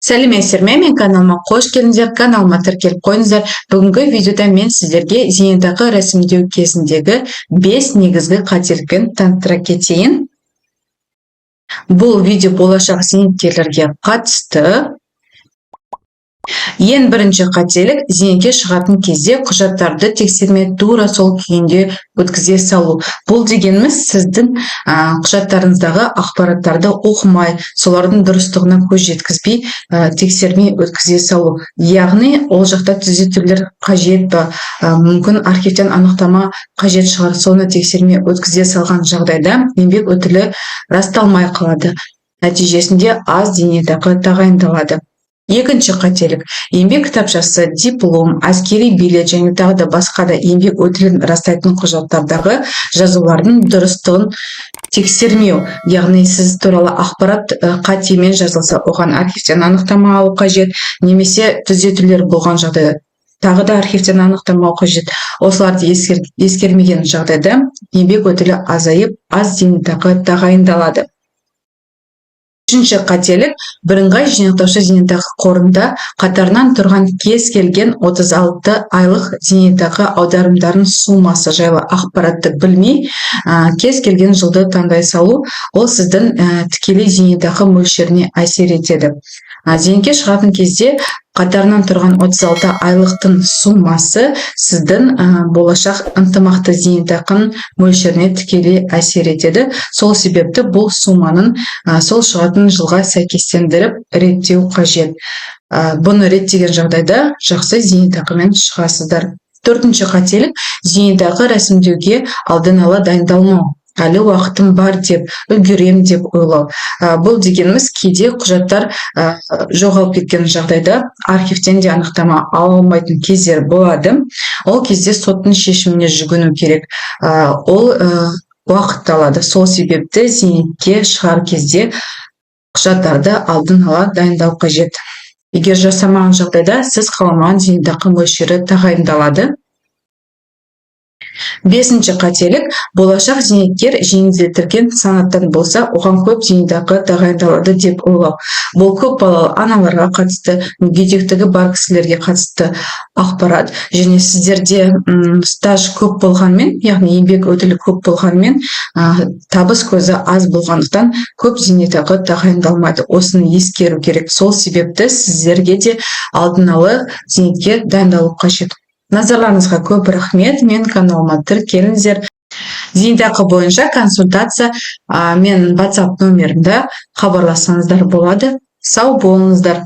Сәлеметсіздер ме? Менің каналыма қош келдіңіздер! Каналыма тіркеліп қойыңыздар. Бүгінгі видеода мен сіздерге зейнетақы рәсімдеу кезіндегі бес негізгі қателікпен таныстыра кетейін. Бұл видео болашақ зейнеткерлерге қатысты. Ең бірінші қателік: зейнетке шығатын кезде құжаттарды тексермей, тура сол күйінде өткізе салу. Бұл дегеніміз сіздің құжаттарыңыздағы ақпараттарды оқымай, солардың дұрыстығына көз жеткізбей, тексермей өткізе салу. Яғни ол жақта түзетулер қажет па, мүмкін, архивтен анықтама қажет шығар, соны тексермей өткізе салған жағдайда еңбек өтілі расталмай қалады, нәтижесінде аз зейнетақы тағайындалады. Екінші қателік: еңбек кітапшасы, диплом, әскери билет және тағы да басқа да еңбек өтілін растайтын құжаттардағы жазулардың дұрыстығын тексермеу. Яғни сіз туралы ақпарат қатемен жазылса, оған архивтен анықтама алу қажет немесе түзетулер болған жағдайда тағы да архивтен анықтама алу қажет. Осыларды ескермеген жағдайда еңбек өтілі азайып, аз зейнетақы тағайындалады. Үшінші қателік: бірыңғай жинақтаушы зейнетақы қорында қатарынан тұрған кез келген 36 айлық зейнетақы аударымдарының суммасы жайлы ақпаратты білмей, кез келген жылды таңдай салу. Ол сіздің тікелей зейнетақы мөлшеріне әсер етеді. Зейнетке шығатын кезде қатарынан тұрған 36 айлықтың суммасы сіздің болашақ ынтымақты зейнетақының мөлшеріне тікелей әсер етеді. Сол себепті бұл сумманың сол шығатын жылға сәйкестендіріп реттеу қажет. Бұны реттеген жағдайда жақсы зейнетақымен шығасыздар. Төртінші қателік: зейнетақы рәсімдеуге алдын ала дайындалмау, әлі уақытым бар деп, үлгерем деп ойлау. Бұл дегеніміз кейде құжаттар жоғалып кеткен жағдайда архивтен де анықтама ала алмайтын кездер болады. Ол кезде соттың шешіміне жүгіну керек. Ол уақыт алады. Сол себепті зейнетке шығар кезде құжаттарды алдын ала дайындау қажет. Егер жасамаған жағдайда, сіз қаламаған зейнетақы мөлшері тағайындалады. Бесінші қателік: болашақ зейнеткер жеңілдетілген санаттан болса, оған көп зейнетақы тағайындалады деп ойлау. Бұл көп балалы аналарға қатысты, мүгедектігі бар кісілерге қатысты ақпарат. Және сіздерде стаж көп болғанмен, яғни еңбек өтілі көп болғанмен, табыс көзі аз болғандықтан, көп зейнетақы тағайындалмайды. Осыны ескеру керек. Сол себепті сіздерге де алдын ала зейнетке дайындалу қажет. Назарларыңызға көп рахмет! Менің каналыма тіркеліңіздер. Зейнетақы бойынша консультация мен WhatsApp номерімді хабарлассаңыздар болады. Сау болыңыздар!